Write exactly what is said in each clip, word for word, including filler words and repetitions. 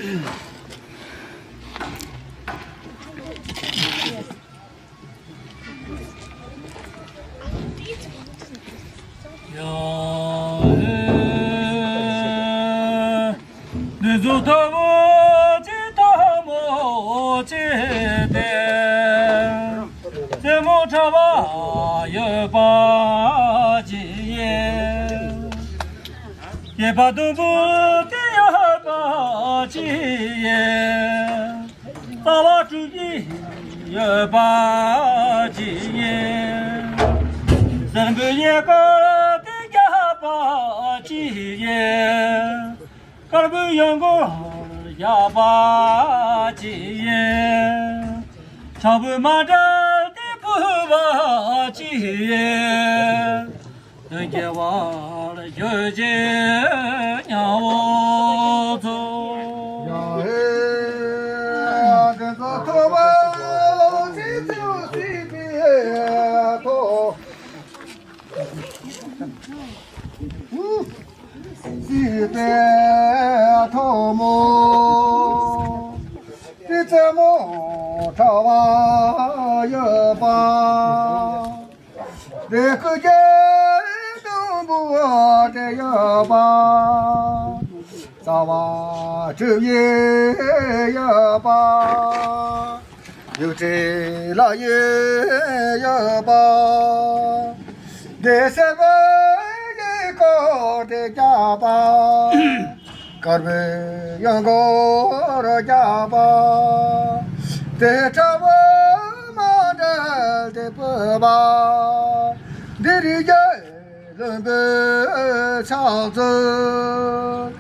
ཡ་ཧེ། འདི་ཚོ་ཐོབ་པོ་ཆེ་ཐོབ་མོ་ཆེ་སྟེ། རྩེད་མོ་འཁྲབ་པ་ཡོད་པ་ཅི་ཡིན། སྐྱེས་པ་དུམ་བུ་དེ་ཡོད་པ་ཅི་ཡིན། རྩ་བ་གྲུ་བཞི་ཡོད་པ་ཅི་ཡིན། གསེར་འབུལ་གཡས་སྐོར་དེ་བརྒྱབ་པ་ཅི་ཡིན། དཀར་པོའི་ཡང་སྐོར་བརྒྱབ་པ་ཅི་ཡིན། ཁྲ་བོའི་མ་འདྲ་དེ་ཕུལ་བ་ཅི་ཡིན། དོན་སྐྱེ་བར་གྱུར་ཅིག་ཉ་བོ་ཚོ། ཡ་ཧེ། དེ་ཚོ་ཐོབ་པ་ཅི་ཚུལ་སྲིད་པའི་ཐོག་སྲིད་པའི་ཐོག་མོ། དེ་རྩེད་མོ་འཁྲབ་པ་ཡོད་པ། དེ་སྐུ་རྒྱལ་དུམ་བུ་དེ་ཡོད་པ། རྩ་བ་གྲུ་བཞི་ཡོད་པ། ཡུག་ཁྲི་ལ་ཡོད་ཡོད་པ། དེ་སེར་པོའི་ཡུལ་སྐོར་དེ་བརྒྱབ་པ། དཀར་པོའི་ཡང་སྐོར་བརྒྱབ་པ། དེ་ཁྲ་བོ་མ་འདྲ་དེ་ཕུལ་བ། འདི་རིགས་ཀྱི་བློན་པོའི་ཕྱག་མཛོད།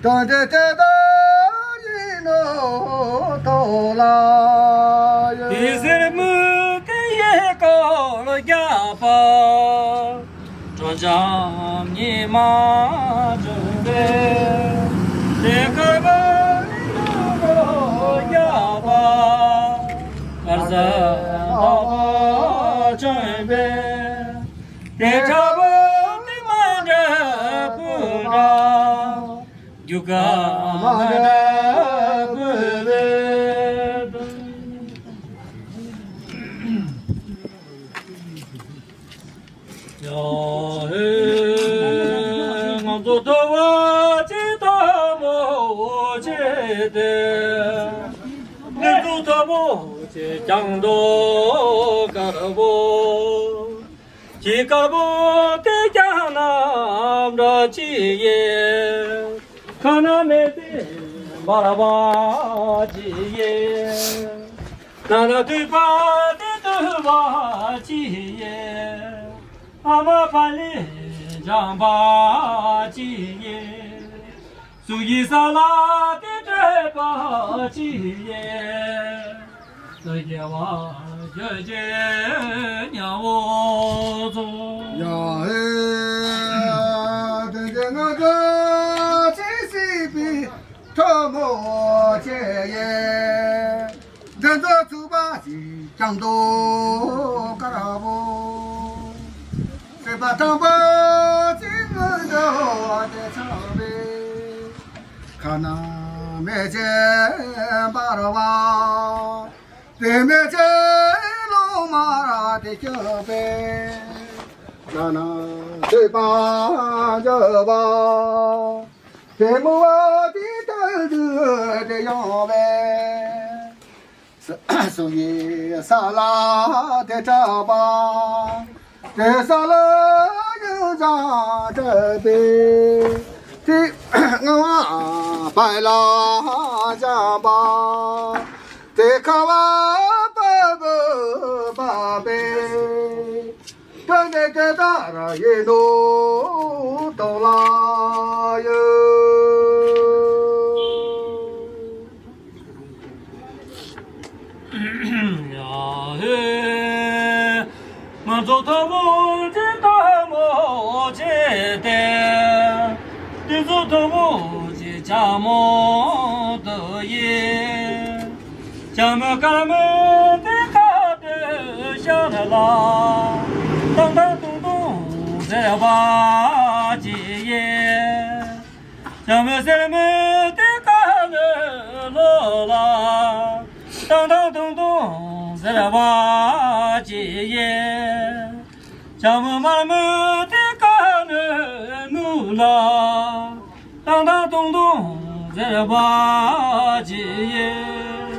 དོན་དེ་དེ་ལྟར་ཡིན་ནོ་ཐོག་ལ་ཡོད། དེ་སེར་མོ་དེ་ཡུལ་སྐོར་བརྒྱབ་པ། དྲོ་འཇམ་ཉི་མ་དྲོས་པས། དེ་དཀར་པོའི་ཡུལ་སྐོར་བརྒྱབ་པ། དཀར་གསལ་ཐོག་ཐོག་བྱོན་པས། དེ་ཁྲ་བོ་དེ་མ་འདྲ་སྤུ་འདྲ། རྒྱུ་སྐར་མ་འདྲ་སྤུ་འདྲ། ཡ་ཧེ། ང་ཚོ་ཐོབ་པོ་ཆེ་ཐོབ་མོ་ཆེ་སྟེ། ང་ཚོ་ཐོབ་པོ་ཆེ་ཀྱང་དོ་དཀར་པོ། ཁྱི་དཀར་པོ་དེ་ཀྱང་ནམ་འདྲ་ཅི་ཡེ། ཁ་ན་མེད་དེ་འབར་བ་ཅི་ཡེ། ན་ན་དུད་པ་དེ་དུད་པ་ཅི་ཡེ། ཨ་མ་ཕ་ལི་འཇམ་པ་ཅི་ཡེ། སུ་ཡི་ས་ལ་དེ་བྲེས་པ་ཅི་ཡེ། སུ་སྐྱེ་བ་གྱོད་ཅེས་ཉ་བོ་ཚོ། ཡ་ཧེ། དེ་དེ་ང་དགའ་ཅི་སྲིད་པའི་ཐོག་མོ་ཆེ་ཡེ། འདི་ཚོ་ཚུགས་པ་ཞིག་ཀྱང་དོ་དཀར་པོ། སྲིད་པ་དྲང་པོ་ཅིག་ངུ་འདོད་དེ་ཆགས་པས། ཁ་ན་མེད་ཅེས་འབར་བ། དེ་མེད་ཅེས་ལོ་མར་དེ་སྐྱོད་པས། ན་ན་སྲིད་པ་འཇོ་བ། དེ་མོ་བ་དེ་ལྟར་དུ་དེ་ཡོང་བས། སུ་ཡི་ས་ལ་དེ་གྲགས་པ། དེ་ས་ལ་ཡུལ་བཟང་གྲགས་པས། དེ་ངང་བ་པའི་ལ་བྱམས་པ། དེ་ཁ་བ་པ་བུ་པ་པས། དོན་དེ་དེ་ལྟར་ཡིན་ནོ་དོགས་ལ་ཡོད། ཡ་ཧེ། ང་ཚོ་ཐོབ་པོ་ཆེ་ཐོབ་མོ་ཆེ་སྟེ། དེ་ཚོ་ཐོབ་པོ་ཆེ་ཆ་མོ་དུ་ཡིན། ལྕམ་མོ་དཀར་མོ་དེ་ཁ་དོད་ཤར་ལ། ཏང་ཏང་ཏུང་ཏུང་ཟེར་བ་ཅི་ཡིན། ལྕམ་མོ་སེར་མོ་དེ་ཁ་ནས་ ཏང་ཏང་ཏུང་ཏུང་ཟེར་བ་ཅི་ཡིན། ཇ་མུ་དམར་མོ་དེ་ཀ་ནི་ནུ་ལ། ཏང་ཏང་ཏུང་ཏུང་ཟེར་བ་ཅི་ཡིན།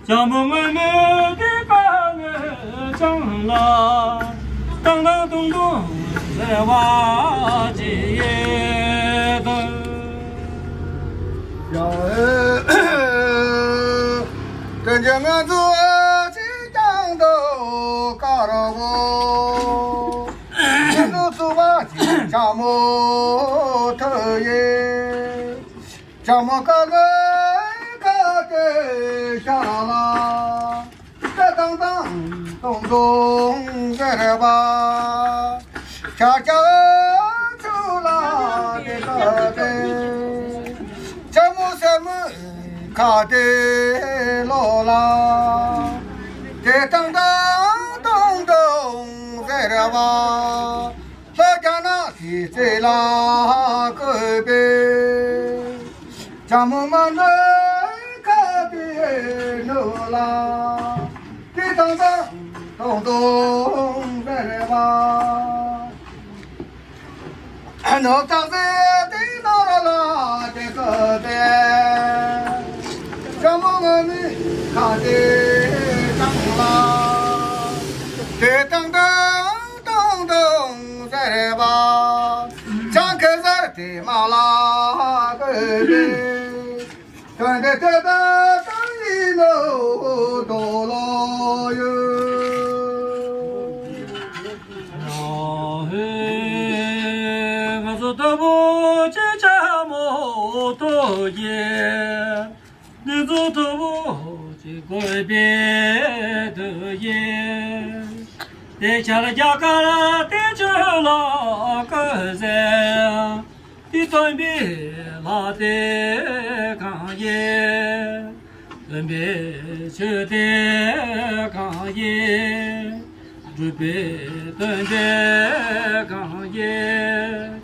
ཇ་མུ་སྔོན་མོ་དེ་ཀ་ནི་ཅང་ལ། ཏང་ཏང་ཏུང་ཏུང་ཟེར་བ་ཅི་ཡིན། ཡ་ཨེ། དོན་གྱི་ང་ཚོ་ཅི་ཀྱང་འདུག་དཀར་བོ། ང་ཚོ་ཚོ་བ་ཅི་ཆ་མོ་ཐུ་ཡེ། ཆ་མོ་ཀ་ནེ་ཀ་ཏེ་ཤ་ལ། ཏེ་ཏང་ཏང་ཏོང་ཏོང་ཟེར་བ། ཆ་ཆ་ཆུ་ལ་ཏེ་ཀ་ཏེ། ཆ་མོ་སེ་མོ་ཁ་ཏེ་ལོ་ལ། ཏེ་ཏང་ཏང་ཏོང་ཏོང་ཟེར་བ། ལྷ་རྒྱ་ན་སི་ཙེ་ལ་ཀོ་པེ། ཇ་མུ་མ་ནོ་ཁ་ཏེ་ནོ་ལ། ཏེ་ཏང་ཏང་ཏོང་ཏོང་ཟེར་བ། ནོ་ཏག་ཏེ་ཏེ་ནོ་ར་ལ་ཏེ་ཀོ་པེ། ཇ་མུ་ང་ནི་ཁ་ཏེ་ཏང་ལ། ཏེ་ཏང་ཏང་ཏོང་ཏོང་ཟེར་བ། ཅང་ཁེ་ཟར་ཏེ་མ་ལ་ཀོ་པེ། ཏན་ཏན་ཏན་ཏན་ཏན་ཡིན་ནོ་དོ་ལོ་ཡོད། ང་ཚོ་དོ་བོ་ཅི་ཆ་མོ་དོ་ཡེ། ང་ཚོ་དོ་བོ་ཅི་གོ་བེ་དོ་ཡེ། དེ་ཆ་ལ་རྒྱ་གར་དེ་ཆུ་ལ་ཀོ་ཟེ། ཏེ་སྟོན་པའི་ལྷ་དེ་གང་ཡིན། སྟོན་པའི་ཆོས་དེ་གང་ཡིན། སྒྲུབ་པའི་དོན་དེ་གང་ཡིན།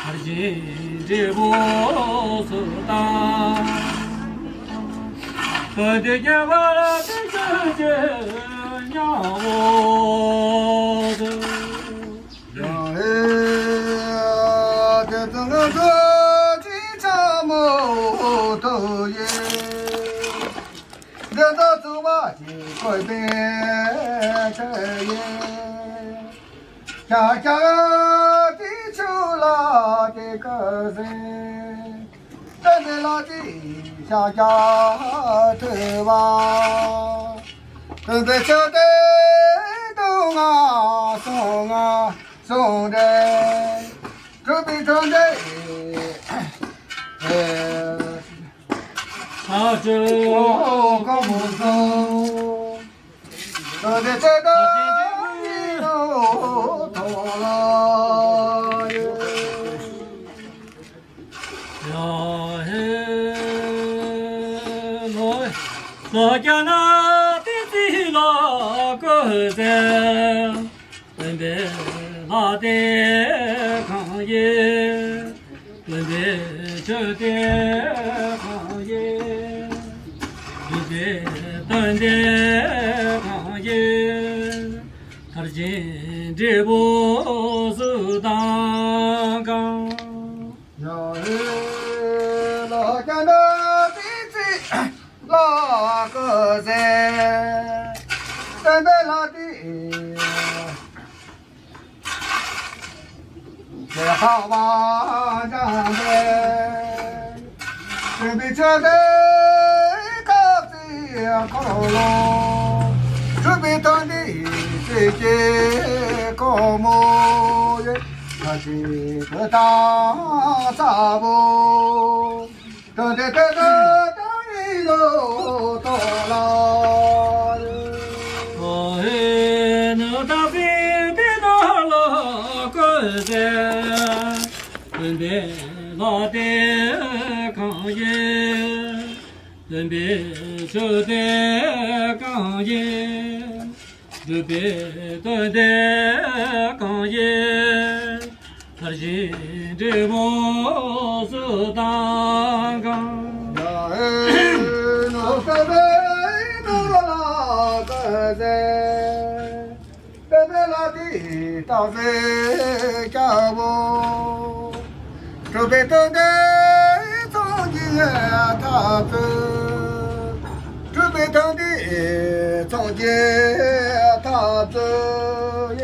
མཐར་ཕྱིན་འབྲས་བུ་སུ་དང་། དོན་དེ་ཁྱད་པར་དེ་ཆོས་ཀྱི་སྙིང་པོ། ཡང་ཨེ། དེ་ཚོ་ང་ཚོ་ཅི་ཆ་མོ་ཐུ་ཡེ། འདི་ཚོ་ཚོ་བ་ཅི་ཀོ་པེ་ཆ་ཡེ། ཤ་ཤ་དེ་ཆུ་ལ་དེ་ཀ་སེ། ཏན་ཏན་ལ་དེ་ཤ་ཤ་ཐུ་བ། ཏན་ཏན་ཆ་དེ་དུ་ང་སོང་ང་སོང་དེ། གྲུབ་པའི་དོན་དེ། ཨེ། ཨ་ཅོ། ཨོ་ཀ་མོ་སོང་། དོན་དེ་ཚེ་དང་ཡིན་ནོ་ཐོག་ལ་ཡོད། ཡ་ཧེ་ལོ། ལོ་རྒྱ་ན་དེ་ཚེ་ལ་ཀོ་ཟེ། སྟོན་པའི་ལྷ་དེ་གང་ཡིན། སྟོན་པའི་ཆོས་དེ་གང་ཡིན། སྒྲུབ་པའི་དོན་དེ་གང་ཡིན། མཐར་ཕྱིན་འབྲས་བུ་སུ་དང་གང་། ཡ་ཧེ་ལ་ཀ་ན་ཏི་ཙི་ལ་ཀོ་ཟེ། སྟོན་པའི་ལྷ་དེ་ཁ་བ་འཇམ་པས། སྟོན་པའི་ཆོས་དེ་སྐབས་ཀྱི་འཁོར་ལོ། སྒྲུབ་པའི་དོན་དེ་ཚེ་གཅིག་གོ་མོ་ཡེ། ཁ་ཅིག་གི་དང་ས་བོ། དོན་དེ་དེ་དེ་དང་ཡིན་ལོ་ཐོག་ལ། ཨོ་ཧེ་ནི་ད་སི་དེ་ན་ལ་ཀོ་ཟེ། སྟོན་པའི་ལྷ་དེ་གང་ཡིན། སྟོན་པའི་ཆོས་དེ་གང་ཡིན། སྒྲུབ་པའི་དོན་དེ་གང་ཡིན། མཐར་ཕྱིན་འབྲས་བུ་སུ་དང་གང་། ཡ་ཧེ་ནོ་ཀ་བེ་ནོ་ར་ ཟེར། དཔལ་ལྡན་ལ་དེ་སྟག་གཟིག་སྐྱ་བོ། གྲུབ་པའི་དོན་འདི་མཚོན་གྱི་ཐབས་ཚུལ། གྲུབ་པའི་དོན་འདི་མཚོན་གྱི་ཐབས་ཚུལ།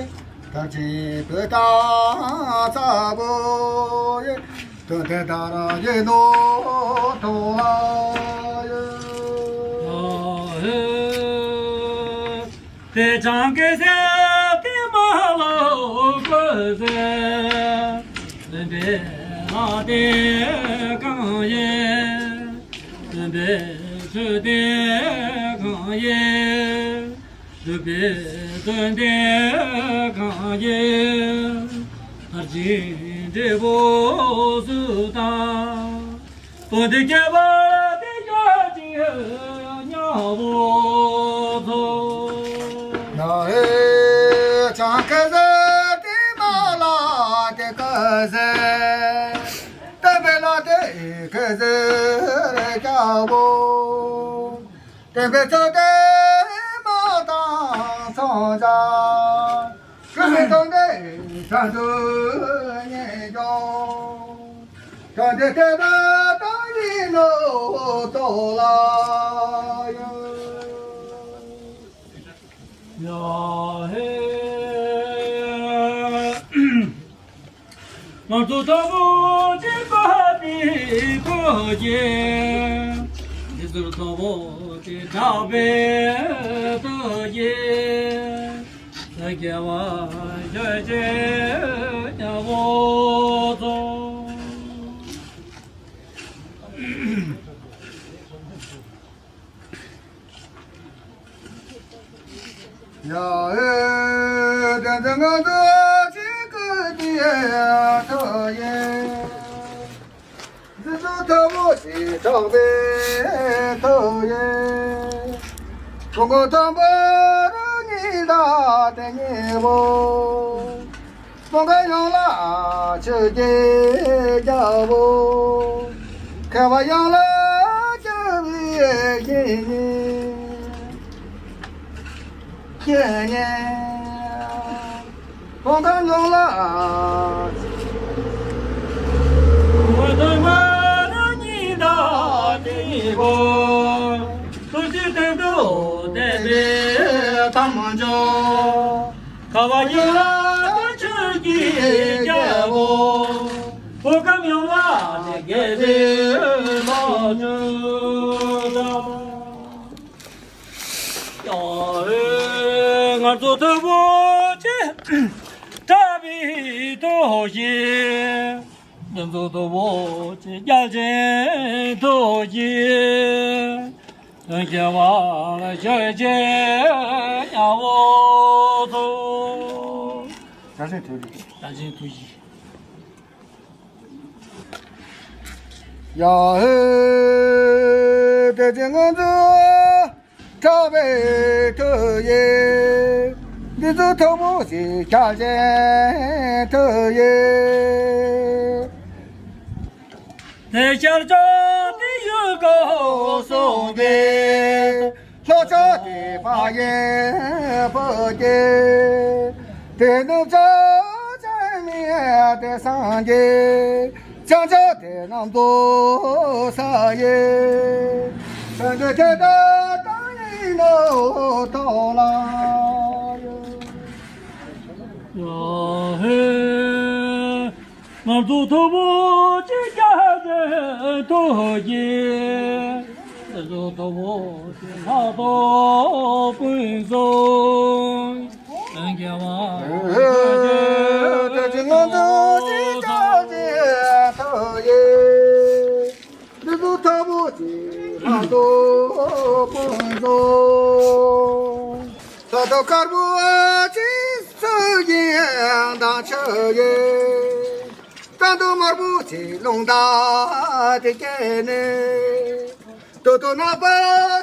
ད་ཅི་བོད་དང་ཚ་བོ་ཡི། དོན་དེ་ལྟར་ཡིན་ནོ་ཐོག་ལ་ཡོད། དེ་ཅང་གེ་སེ་དེ་མ་ལོ་གོ་སེ། བདེན་པའི་ལ་དེ་གང་ཡིན། བདེན་པའི་ཆོས་དེ་གང་ཡིན། སྒྲུབ་པའི་དོན་དེ་གང་ཡིན། མཐར་ཕྱིན་འབྲས་བུ་སུ་དང་། དོན་དེ་ཁྱད་པར་དེ་ཡོད་ཅིང་སྙིང་པོ་ཚོ། ན་ཧེ་ཅང་ཁ་ཟེ་དེ་མ་ལ་དེ་ཁ་ཟེ། དམ་པའི་ལ་དེ་ཁ་ཟེ་རེ་ཁྱ་བོ། དེ་བས་ཚོགས་དེ་མ་དང་མཚུངས་ཀྱང་། ཀུན་མི་གཏོང་དེ་དྲན་དུ་ཉེ་ཀྱང་། དོན་དེ་དེ་ལྟར་ཡིན་ནོ་ཐོག་ལ་ཡོད། ཡ་ཧེ། ང་ཚོ་དང་པོ་ཅིག་པ་པའི་ཐོག་གི། འདི་ཚོར་དང་པོ་ཅིག་གྲགས་པའི་ཐོག་གི། སངས་རྒྱས་པ་ཞལ་ཆེ་ཉ་བོ་ཚོ། ཡ་ཨེ། བདེན་ཚིག་ང་ཚོ་ཅིག་གི་དེ་ཐོག་ཡིན། འདི་ཚོ་ཐོག་མོ་ཞིག་གྲགས་པའི་ཐོག་ཡིན། ཁོ་ཁོ་དང་པོ་རུ་ཉིད་ལ་དེ་ཉེ་བོ། སྟོན་ཁ་ཡང་ལ་ཆོས་ཀྱི་རྒྱལ་པོ། མཁས་པ་ཡང་ལ་སྐྱོབ་པའི་བཤེས་གཉེན། བཤེས་གཉེན། སྟོན་ཁ་ཡང་ལ། འོ་དོན་མ་རུ་ཉིད་ད་དེ་བོ། ཐུགས་རྗེ་སྟེང་དུ་བསྟན་པའི་ཐམ་ཅོ། ཁ་བ་ཡིན་ལ་ད་ཆོས་ཀྱི་རྒྱལ་པོ། བོད་ཁམས་ཡོངས་ལ་དེ་དགེ་བའི་ལོ་རྒྱུས་དང་། ཡ་ཧེ། ང་ཚོ་ཐུ་བོ་ཆེ་གྲགས་པའི་ཐོག་ཞིག། འདི་ཚོ་ཐུ་བོ་ཆེ་རྒྱལ་ཆེན་ཐོག་ཞིག། དོན་ཁྱད་པར་ཆོས་ཆེ་ཉ་བོ་ཚོ། བཀྲ་ཤིས་ཐུགས་རྗེ། བཀྲ་ཤིས་ཐུགས་རྗེ། ཡ་ཧེ། དེ་ཚེ་ང་ཚོ་གྲགས་པའི་ཐོག་ཡིན། འདི་ཚོ་ཐུ་བོ་ཞིག་ཆ་ཅན་ཐོག་ཡིན། དེ་ཤར་ཕྱོགས་དེ་ཡུལ་གོ་སོང་སྟེ། ལྷོ་ཕྱོགས་དེ་ཕ་ཡན་བོད་ཀྱི། དེ་ནུབ་ཕྱོགས་ཅན་མི་དེ་སངས་རྒྱས། བྱང་ཕྱོགས་དེ་གནམ་རྡོ་ས་ཡི། དོན་དེ་དེ་ལྟར་གང་ཡིན་ནོ་ཐོག་ལ་ཡོད། ཡ་ཧེ། ང་ཚོ་ཐུ་བོ་ཆེ་རྒྱལ་ཆེན་ཐོག་གི། ང་ཚོ་ཐུ་བོ་ཆེ་ལྷ་ཐོ་ཕུན་སུམ། དོན་ཁྱད་པར་ད་ཅི་ང་ཚོ་ཆེ་རྒྱལ་ཆེན་ཐོག་གི། འདི་ཚོ་ཐུ་བོ་ཆེ་ལྷ་ཐོ་ཕུན་སུམ། ས་ཐོག་དཀར་པོ་ཆེ་སུ་ཡིན་དང་ཆུ་ཡིན། རྟ་འདོ་དམར་པོ་ཆེ་རླུང་རྟ་དེ་སྐྱེས་ནས། དོ་དོ་ནག་པོ་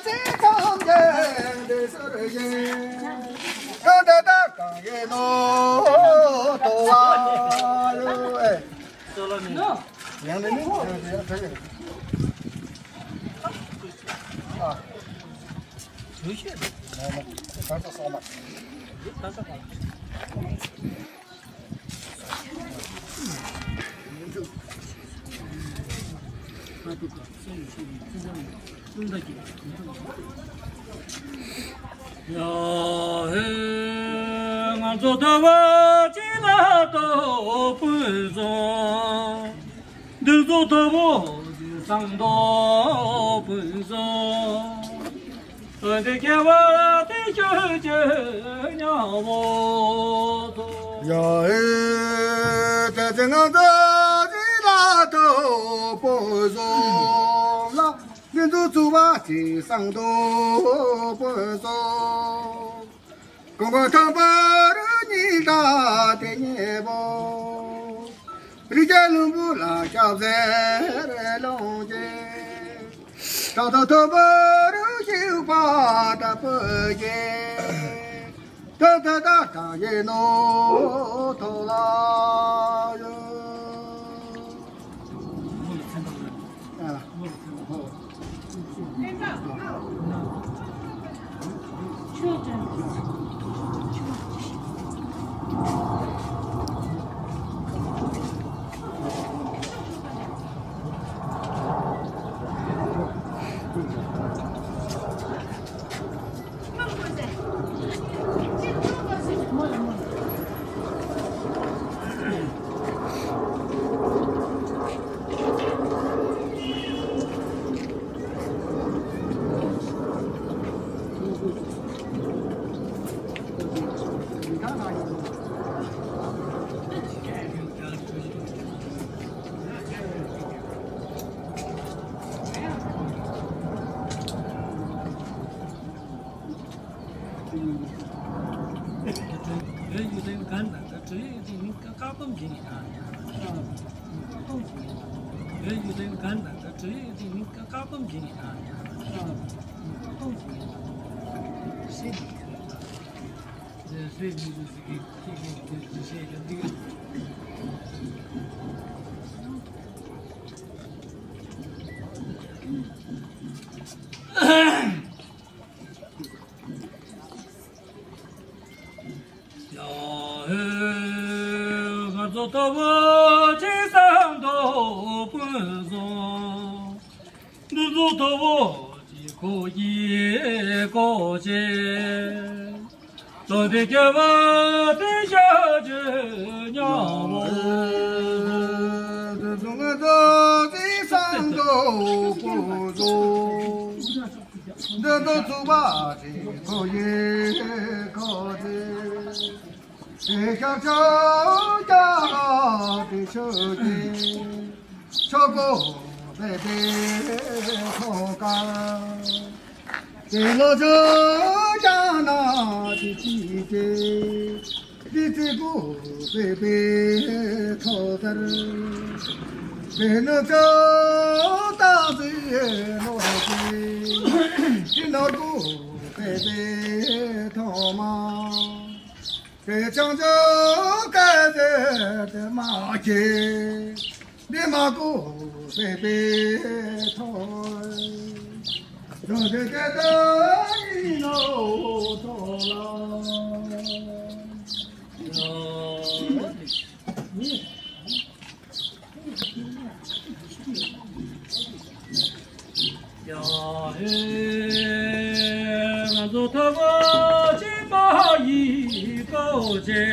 ཆེ་ཚང་རྒྱན་དེ་ཟུར་ཡིན། རང་དེ་ལྟར་གང་ཡིན་ནོ་དོ་བ་ཡོད། ཡང་ནས་ནི་ཡང་ཡང་ཐོས་ཡོད། ཨ། ཡ་ཧེ། ང་ཚོ་ཐོབ་པ་ཅིག་ལ་ཐོབ་ཕུན་སོང་། འདི་ཚོ་ཐོབ་པོ་ཅིག་སང་ཐོབ་ཕུན་སོང་། དོན་དེ་ཁྱད་པར་དེ་ཤོད་ཀྱི་ཉམ་པོ་ཐོབ། ཡ་ཧེ། ད་ཅི་ང་ཚོ་ཅིག་ལ་ཐོབ་ཕུན་སོང་ལ། འདི་ཚོ་ཚུགས་པ་ཅིག་སང་ཐོབ་ཕུན་སོང་། གོང་མ་ཐང་པ་རུ་ཉི་ཟླ་དེ་ཉེ་པོ། རི་རྒྱལ་ལྷུན་པོ་ལ་སྐྱབས་ཟེར་ལོངས་ཀྱི། ད་ད་ཐོབ་པ་རུ་ཤིག་པ་ད་པོ་ཀྱི། ད་ད་ད་ད་ཡེ་ནོ་ཐོ་ལ་ཡོ། བོད་ཡུལ་དེ་གང་དང་ད་བོད་ཡུལ་དེ་ནི་བཀག་སྡོམ་བྱེད་ཀྱི་དང་། བོད་ཡུལ་དེ་གང་དང་ད་བོད་ཡུལ་དེ་ནི་བཀག་སྡོམ་བྱེད་ཀྱི་དང་། བཀག་སྡོམ་བྱེད་ཀྱི་དང་། ཟེར་ནས་ཁྱོད་ད་ཟེར་ནས་ཟེར་གི་ཁྱེད་ཀྱིས་དེ་ཟེར་ཡ་འདི། ཡ་ཧེ། ང་ཚོ་ཐོབ་པོ་ཅིག་སང་ཐོབ་ཕུན་སོང་། འདི་ཚོ་ཐོབ་པོ་ཅིག་ཁོ་ཡི་ཁོ་ཅེ། དོན་དེ་ཁྱད་པར་དེ་ཤོད་ཀྱི་ཉམ་པོ། འདི་ཚོ་ང་ཚོ་ཅིག་སང་ཐོབ་ཕུན་སོང་། འདི་ཚོ་ཚུགས་པ་ཅིག་ཁོ་ཡི་ཁོ་ཅེ། དེ་ཤར་ཕྱོགས་རྒྱ་ལ་དེ་ཆོས་ཀྱི་ཆོས་སྒོ་སྦས་པའི་ཐོག་ཀ། དེ་ལོ་ཕྱོགས་རྒྱ་ན་དེ་ཅི་སྟེ་དེ་ཚེ་སྒོ་སྦས་པའི་ཐོག་ཀར། དེ་ནི་ཕྱོགས་སྟག་རྩེ་ནོར་གྱི་དེ་ནོར་སྒོ་སྦས་པའི་ཐོག་མ། དེ་བྱང་ཆུབ་སྐལ་ཟེར་དེ་མ་ཁྱེད། འདི་མ་གོ་སེ་པའི་ཐོག། བྱང་ཆུབ་སྐལ་ཟེར་ཡིན་ནོ་ཐོག་ལ། ཡ་ཧེ། ང་ཚོ་ཐོབ་པོ་ཅིག་མ་ཡིན་གོ་ཆེ།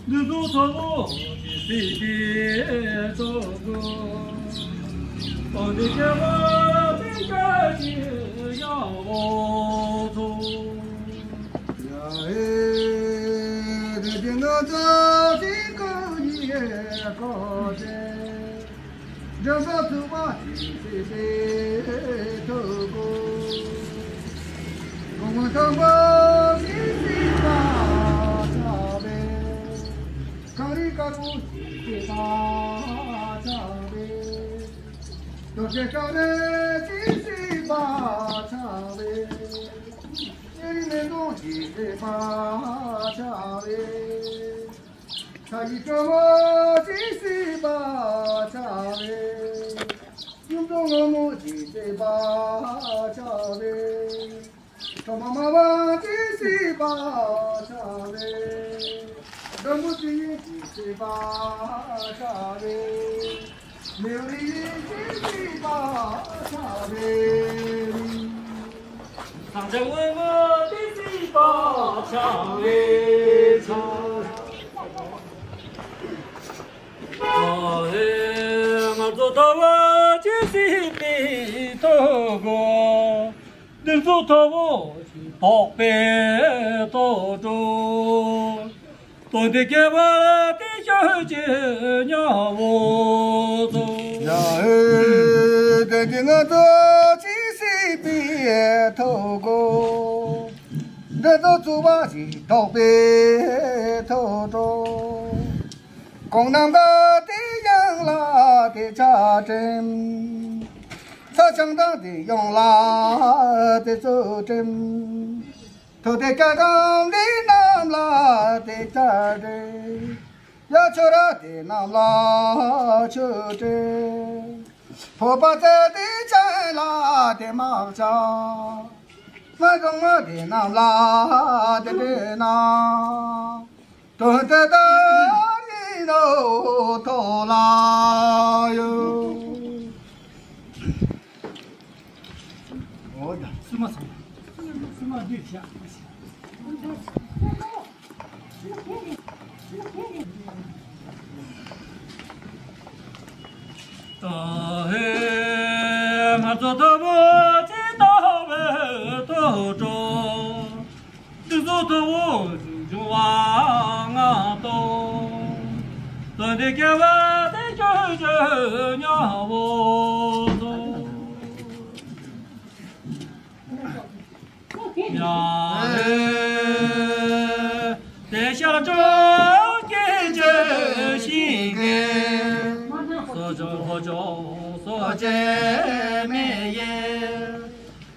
འདི་ཚོ་ཐོབ་པོ་ཅིག་སྲིད་པའི་ཚོགས་གོ། འོ་འདི་ཁྱེད་པོ་དེ་ཀ་ཅིག་ཡག་པོ་ཚོ། ཡ་ཧེ། དེ་དེ་ང་ཚོ་ཅིག་གོ་ཡི་གོ་ཆེ། འཇམ་ས་ཐུབ་པ་ཅིག་སྲིད་པའི་ཐོག་གོ། གོང་མ་དམ་པ་ཞིག་སྲིད་པ་ཆགས་པས། གངས་རི་དཀར་པོ་ཞིག་སྲིད་པ་ཆགས་པས། རྡོ་རྗེ་ལྕགས་རི་ཞིག་སྲིད་པ་ཆགས་པས། གཡས་རུ་སྨན་ལུང་ཞིག་སྲིད་པ་ཆགས་པས། ས་ཡི་སྒྲོལ་མ་ཞིག་སྲིད་པ་ཆགས་པས། གཡུ་མཚོ་སྔོན་མོ་ཞིག་སྲིད་པ་ཆགས་པས། ཁྲོ་མོ་མ་བ་ཅི་སྲིད་པ་ཆ་བས། འགྲོ་མོ་ཅི་ཡིན་ཅི་སྲིད་པ་ཆ་བས། མེའུ་རི་ཡིན་ཅི་སྲིད་པ་ཆ་བས། སངས་རྒྱས་དངོས་མོ་ཅི་སྲིད་པ་ཆ་བས་ཆ། ཨ་ཧེ། ང་ཚོ་ལྟ་བ་ཅི་སྲིད་པའི་ཐོག་གོ། འདི་ཚོ་ཐོབ་བོ་ཞིག་དོགས་པའི་ཐོག་འགྲོ། དོན་དེ་སྐྱེ་བ་དེ་ཤོད་ཅེས་ཉ་བོ་ཚོ། ཡ་ཧེ། དེ་གི་ང་ཚོ་ཅི་སྲིད་པའི་ཐོག་གོ། འདི་ཚོ་ཚུགས་པ་ཞིག་དོགས་པའི་ཐོག་འགྲོ། གོང་རྣམ་དག་དེ་ཡང་ལ་དེ་ཆ་དྲན། ས་ཆང་དང་དེ་ཡང་ལ་དེ་ཚུལ་དྲན། ཐུགས་དེ་སྐྱ་གང་དེ་རྣམས་ལ་དེ་སྐྱ་དྲན། ཡ་ཆོས་ར་དེ་རྣམས་ལ་ཆོས་དྲན། ཕོ་པ་ཚེ་དེ་ཅན་ལ་དེ་མ་བྱ། སྨན་གང་མ་དེ་རྣམས་ལ་དེ་དྲན་ན། དོན་དེ་ལྟར་ཡིན་ནོ་ཐོག་ལ་ཡོད། འོ་ཡ། སུ་མ་སོང་། སུ་མ་འདི་བྱ། ད་ཧེ་ང་ཚོ་ལྟ་བུ་ཅི་ལྟ་བའི་ཐོག་འགྲོ། འདི་ཚོ་ཐོག་འོ་འབྱུང་བ་ང་ཏོ། དོན་དེ་སྐྱེ་བ་དེ་ཆོས་ཆོས་ཉ་བོ་ཚོ། ཡ་ཧེ། དེ་ཤར་ཕྱོགས་སྐྱེ་མཆེད་ཤིང་གི། སོ་ཅོག་ལྷོ་ཕྱོགས་སོ་སྐྱེ་མེ་ཡི།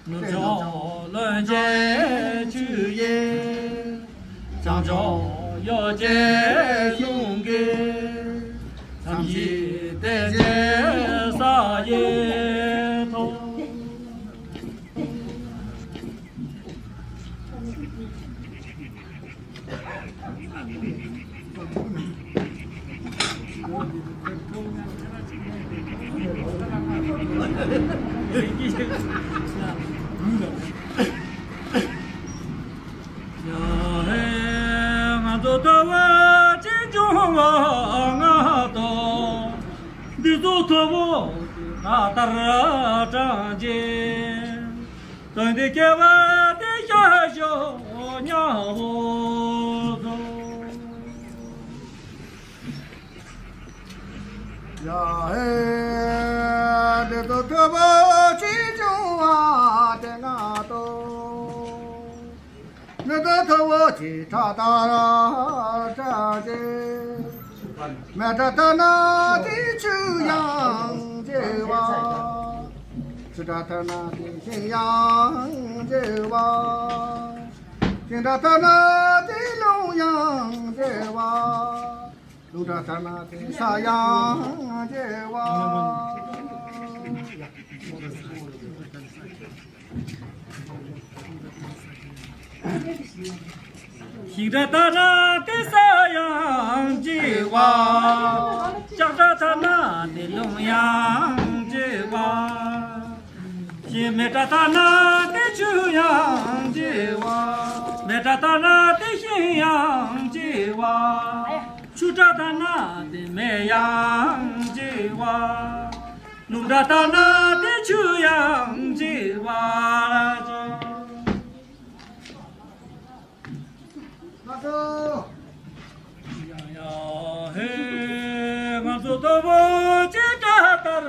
ནུབ་ཕྱོགས་རློན་ཆེན་ཆུ་ཡི། བྱང་ཕྱོགས་གཡོ་སྐྱེད་གཞུང་གི། མཚམས་བཞི་དེ་ཅན་ས་ཡི་ཐོག་ཡ་ཧེ། ང་ཚོ་ལྟ་བུ་ཅི་འབྱུང་བ་ང་དང་། འདི་ཚོ་ཐོབ་བོ་ད་ལྟར་དྲངས་ཀྱི། དོན་དེ་སྐྱེ་བ་དེ་ཤ་ཤོ་ཉ་བོ་ཚོ། ཡ་ཧེ། འདི་ཚོ་ཐོབ་བོ་ཅི་འབྱུང་བ་དེ་ང་དང་། འདི་ཚོ་ཐོབ་བོ་ཅི་ཁྲ་ཏ་ར་ཁྲ་ཅེ། མེ་ཏྲ་ཏ་ན་དེ་ཆུ་ཡང་བྱེ་བ། ཆུ་ཏྲ་ཏ་ན་དེ་ཤིང་ཡང་བྱེ་བ། ཤིང་ཏྲ་ཏ་ན་དེ་རླུང་ཡང་བྱེ་བ། རླུང་ཏྲ་ཏ་ན་དེ་ས་ཡང་བྱེ་བ། ཤིང་ཏྲ་ཏ་ན་དེ་ས་ཡང་བྱེ་བ། ལྕགས་ཏྲ་ཏ་ན་དེ་རླུང་ཡང་བྱེ་བ། ཤིང་མེ་ཏྲ་ཏ་ན་དེ་ཆུ་ཡང་བྱེ་བ། མེ་ཏྲ་ཏ་ན་དེ་ཤིང་ཡང་བྱེ་བ། ཆུ་ཏྲ་ཏ་ན་དེ་མེ་ཡང་བྱེ་བ། རླུང་ཏྲ་ཏ་ན་དེ་ཆུ་ཡང་བྱེ་བ། ལགས་སོ། ཡ་ཧེ། ང་ཚོ་ལྟ་བུ་ཅི་འདྲ་ལྟར་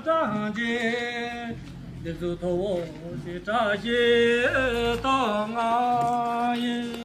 དྲངས་ཀྱི། འདི་ཚོ་ཐོབ་བོ་ཅི་འདྲ་ཞིག་དང་ང་ཡིན།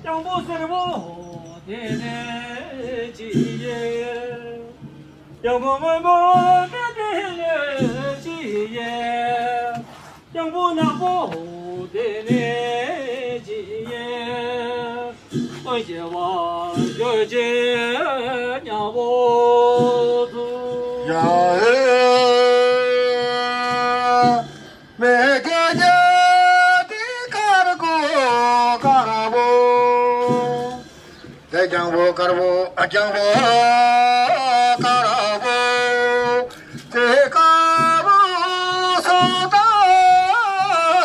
སྤྱང་པོ་སེར་པོ་དེ་ནས་ཅི་ཡེ། སྤྱང་པོ་སྔོན་པོ་དེ་ནས་ཅི་ཡེ། སྤྱང་པོ་ནག་པོ་དེ་ནས་ཅི་ཡེ། ཨོ་ཞེ་བ་ཞོ་ཅེ་ཉ་པོ་ཚུ། ཡ་ཧེ། མེ་ཀེ་ཀེ་ཏི་དཀར་པོ་དཀར་པོ། དེ་སྤྱང་པོ་དཀར་པོ་སྤྱང་པོ་དཀར་པོ། དེ་དཀར་པོ་སོ་ཏ་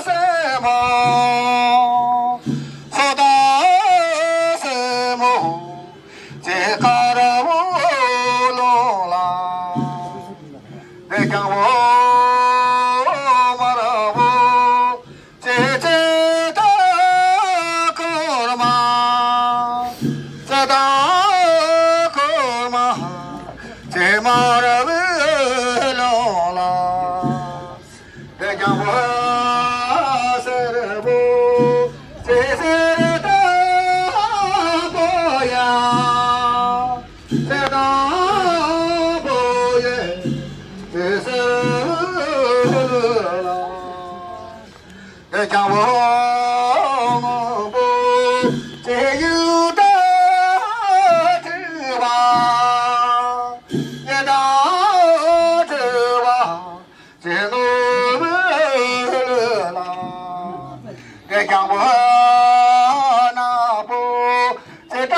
སེ་མ། སོ་ཏ་སེ་ དཀར་པོ་ལོང་ལ། དེ་རྐྱང་པོ་དམར་པོ་ཅི་ཅི་ད་ཁོར་མ། ཅི་ད་ཁོར་མ། ཅི་དམར་པོ་ལོང་ལ། དེ་རྐྱང་པོ་སེར་པོ་ཅི་སེར་ད་པོ་ཡ། སེར་ད་པོ་ཡ་ཅི་སེར་ལ། དེ་རྐྱང་པོ་སྔོན་པོ་ཅི་གཡུ་ད་ཁྲི་པ། གཡུ་ད་ཁྲི་པ། ཅི་ནོར་བུ་ལ། དེ་རྐྱང་པོ་ནག་པོ་ཅི་ད་ད་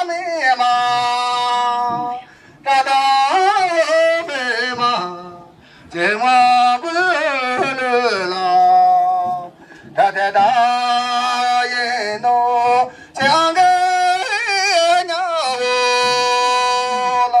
མེ་མ། ད་ད་མེ་མ་ཅི་དམར་པོ་ལ། ད་དེ་ད་ཡིན་ནོ་ཅི་ཨང་གི་ཉ་བོ་ལ།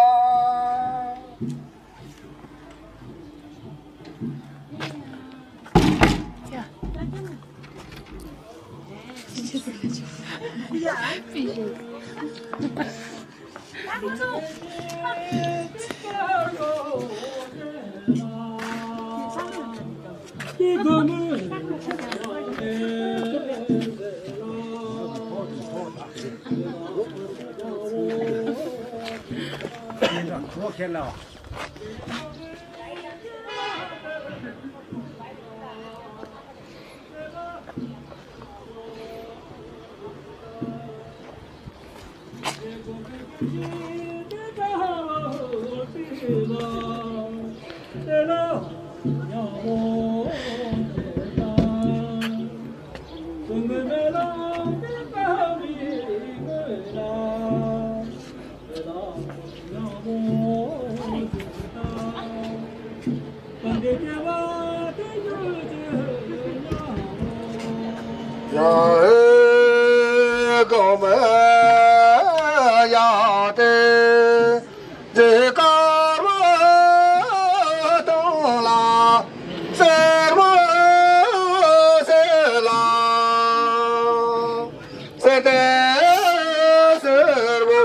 ཡ་ཧེ་གོ་མེ་ཡ་ཏེ། དེ་དཀར་པོ་དོང་ལ་སེར་པོ་སེར་ལ། སེ་ཏེ་སེར་པོ་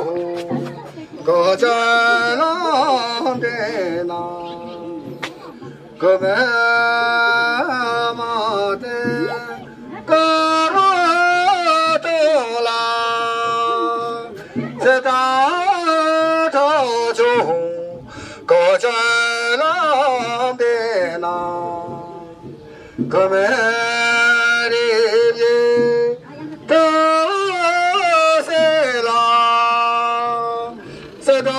གོ་ཅན་ལ་དེ་ན་གོ་མེ་མ་ཏེ་དཀར་པོ་དོང་ལ་སེ་ཏ་ཁྲ་ཆུང་གོ་ཅན་ལ་དེ་ན། གོ་མེ་རི་ཡེ་ཏོ་སེ་ལ། སེ་ཏོ་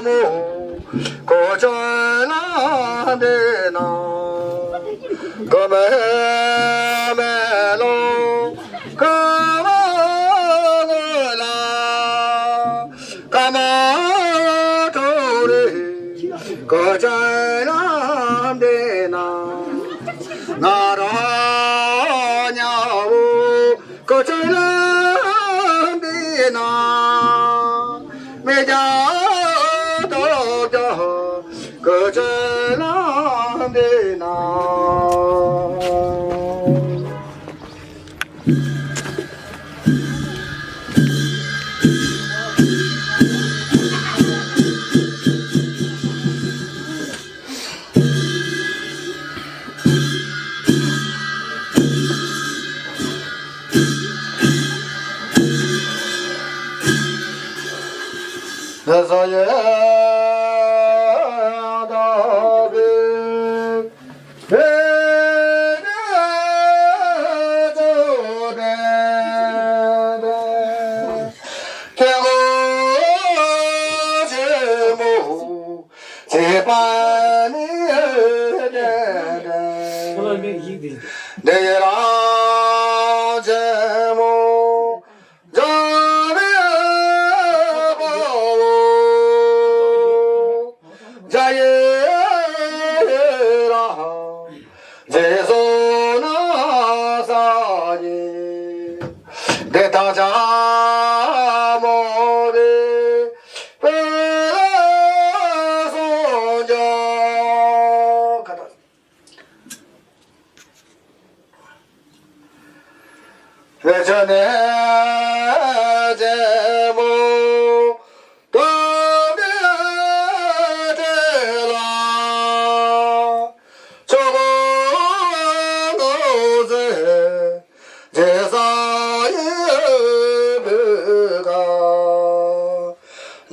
མོ་གོ་ཅན་ལ་དེ་ན། གོ་མེ་མེ་ལོ་གོ་མ་ལ། ཀ་མ་ཐོ་རེ་གོ་ཅན་ལ་དེ་ན། ང་རོ་ཉ་བོ་གོ་ཅན་ལ་དེ་ན། མེ་རྒྱ་ཏོ་རྒྱ་གོ་ཅན་ལ་དེ་ན།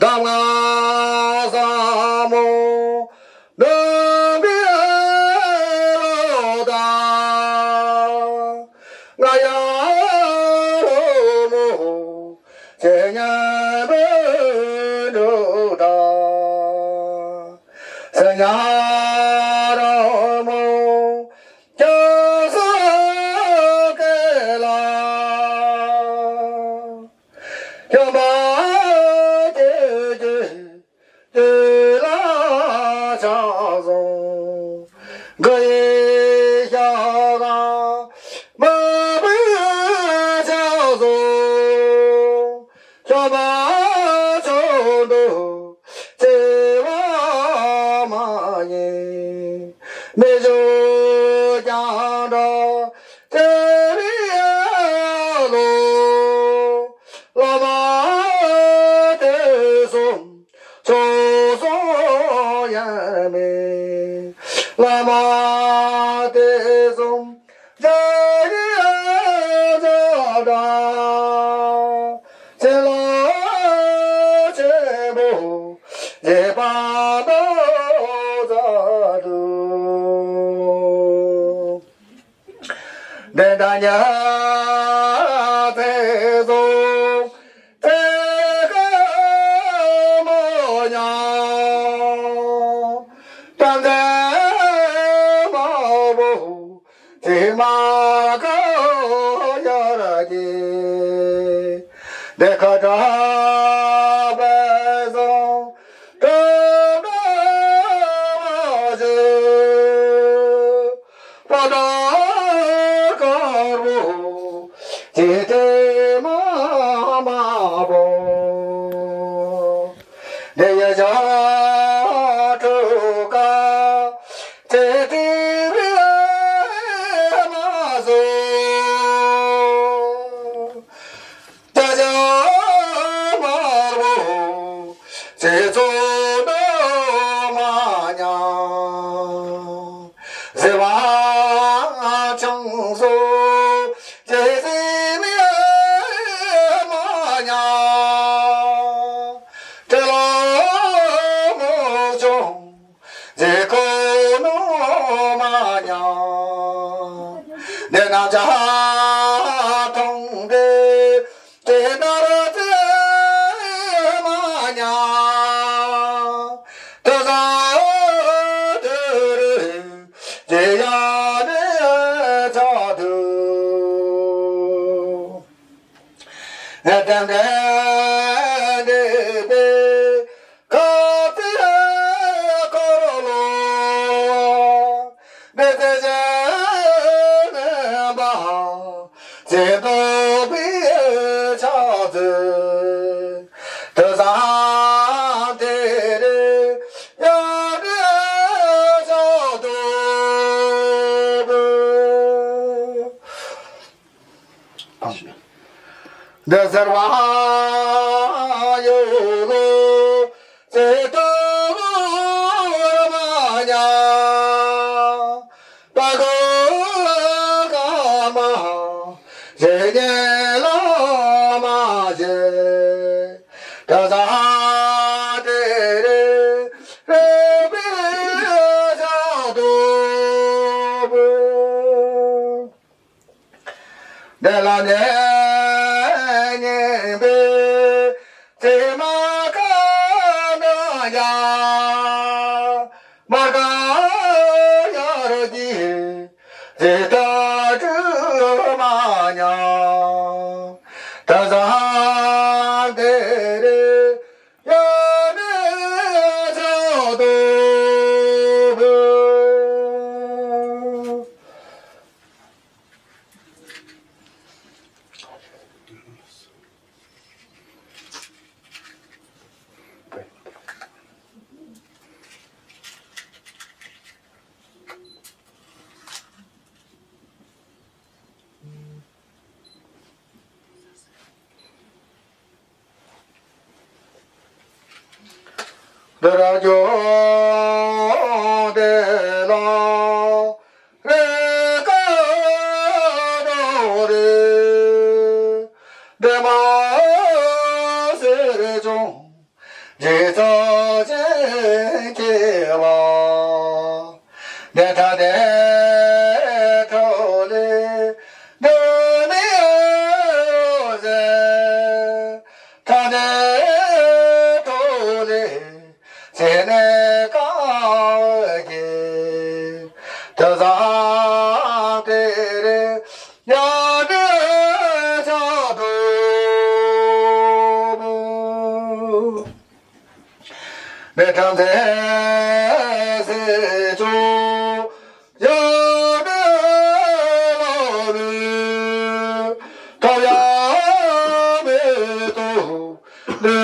ལ་ང་ས་མོ་ནམ་པའི་ལོ་དང་། ང་ཡང་རོལ་མོ་ཇི་སྙེད་པའི་འགྲོ་དང་། སེམས་ཉག་རོལ་མོ་སྐྱབས་སུ་བསྐྱལ་ལ། ཤམ་བུ་ཁྱེད་ཀྱི་དུས་ལ་ཕྱག་འཚལ། གུ་ཡི་ཞལ་གང་མ་བུའི་ཕྱག་འཚལ། ཤམ་བུ་ཆོས་དུ་བརྩེ་བ་མ་ཡིན། མི་བསྐྱོད་རྒྱང་གྲགས་ཐིག་ལེའི་ཀློང་། བླ་མ་དུས་གསུམ་མཆོག་གསུམ་དབྱེར་མེད། བླ་མ་དུས་གསུམ་རྒྱལ་བའི་ཞབས་དང་། བྱིན་རླབས་ཆེན་པོ་བཞེས་པ་དང་མཛའ་དུས། འདི་འདྲ་ཉག་ཚེ་བཟང་ཚེ་དཀར་མོ་ཉག། བྲམ་ཟེ་དམར་པོ་ཚེ་མ་དཀར་ཡར་གྱི། འདི་ཁ་བྲག་པའི་བཟང་བྲམ་ཟེ་མ་ཞིག། པ་དང་དཀར་པོ་ཚེ་དེ་མ་དམར་པོ། འདི་ཡི་བྱ་ཁྲུ་ཀ་ཚེ་དེ་བའི་མ་སོ། ད་ཅང་དམར་པོ་ཚེ་ཚོགས་འདབ་མ་ཉག། ཟེ་བ་ཆང་སོ་ཚེ་ཟེ་མའི་མ་ཉག། ཏྲེ་ལོ་མོ་ཆུང་ཚེ་ཁོ་ནོ་མ་ཉག། འདི་ན་བྱ་ཐང་འདི་དེ་ནར་ཚེ་མ་ཉག། དུ་ཟ་དུ་རུ་དེ་ཡ་ནི་ཚ་དུ། ང་དང་ག་འདི་པའི་ཁ་ཏི་ཁོ་རོ་ལོ། འདི་ཚེ་ཅན་ནི་བ་ཚེ་ཏོ་པའི་ཆ་ཚེ། དུ་ཟ་དེ་རེ་ཡ་དེ་ཆ་དུ་བུ། འདི་ཟེར་བ་ཡོད་ལོ་ཚེ་ཏོ་བུ་མ་ཉག། པ་གོ་ག་མ་ཞེ་ཉེ་ལ་མ་ཞེ། ད་ཟ་དེ་རེ་རེ་བི་ཟ་དུ་བུ། འདི་ལ་ནས་ཉན་པའི་ཚེ་མ་ཁ་ན་ཡ། མ་ག་ཡར་གྱི་ཚེ་ད་དྲུ་མ་ཉག། ད་ཟ་དེ་རེ་ཡ་ནི་ཚ་དུ་བུ། འདི་ར་ཇོ་དེ་ལ་རེ་ཀ་དོ་རེ། འདི་མ་ཟེར་ཅུང་། རྗེས་ཚོགས་ཅན་སྐྱེ་བ། བདེན་མཐའ་བདེན་གྲོགས་ལས་འདི་ནི་ཡོད་ཟེར། མཐའ་བདེན་གྲོགས་ལས་ཚེ་ནས་གང་བའི་སྐྱེ། དུས་བཟང་དེ་རེ་ཡང་འདྲེན་ཆགས་འགྲོ། མེ་ཐང་མཛད་སྲིད་ཆུ་ཡང་མེ་ལ་མེ་ཐོབ་ཡང་མེ་ཏོག་འདི་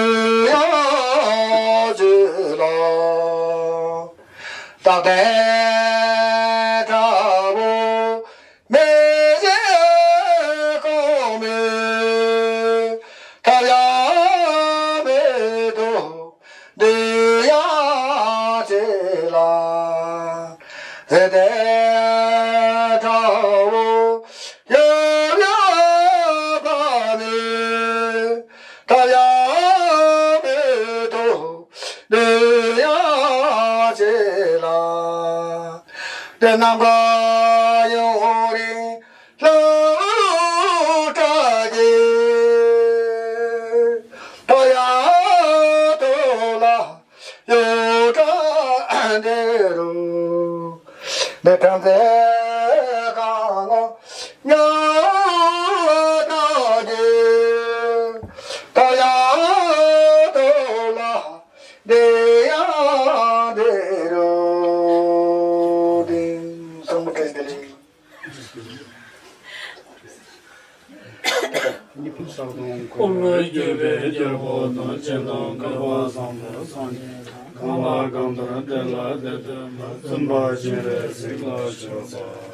ཡང་བྱེད་ལ། རྟག་བརྟན་དྲག་པོ་མེ་བཞིན་གང་མེད་ཐབས་ཡང་མེད་དོ། འདི་ཡང་བྱེད་ལ། ཟེར་ཏེ་དགྲ་བོ་ཡབ་ཡུམ་ཕ་མེས་ཐབས་ཡང་མེད་དོ། འདི་ཡང་བྱེད་ལ། དེ་ནམ་མཁའ་ཡུན་རིང་ལྷ་བུ་བཀྲ་རྒྱལ། ཐོ་ཡང་ཐོ་ལ་ཡོ་བཀྲ་འདི་རུ། འདི་ཐམས་ཅད་གང་ངོ་ཉ་བཀྲ་རྒྱལ། ཐོ་ཡང་ཐོ་ལ་འདི་ཡང་འདི་རུ་འདི། གསུང་བཀྲ་ཤིས་བདེ་ལེགས། འཁོར་ལོས་སྒྱུར་བའི་རྒྱལ་པོ་དང་། སྤྱན་དང་དཀར་པོ་བཟང་པོ་སངས་རྒྱས་གང་ལ་གང་འདུལ་བདེ་ལ་བདེ་སྟོན་པ། བཙུན་པ་སྤྱན་རས་གཟིགས་ལ་མཆོད་པ།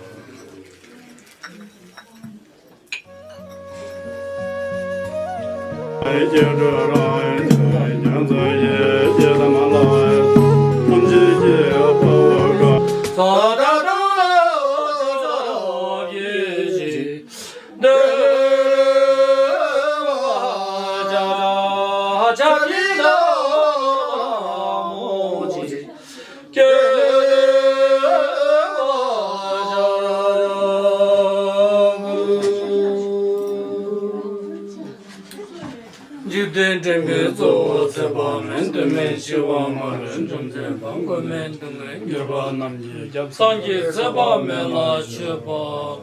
འཇིག་རྟེན་འདྲེན་པའི་གཙོ་བོ་ཚེ་དཔག་མེད། འདུན་མེད་འཆི་བ་མ་ལུས་འཇོམས་མཛད་པ། མགོན་མེད་སྡུག་བསྔལ་གྱུར་པ་རྣམས་ཀྱི་རྒྱལ། སངས་རྒྱས་ཚེ་དཔག་མེད་ལ་མཆོད་པ་འབུལ།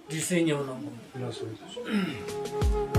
དྲི་ཟའི་ཉམས་ལ་ལགས་སོ།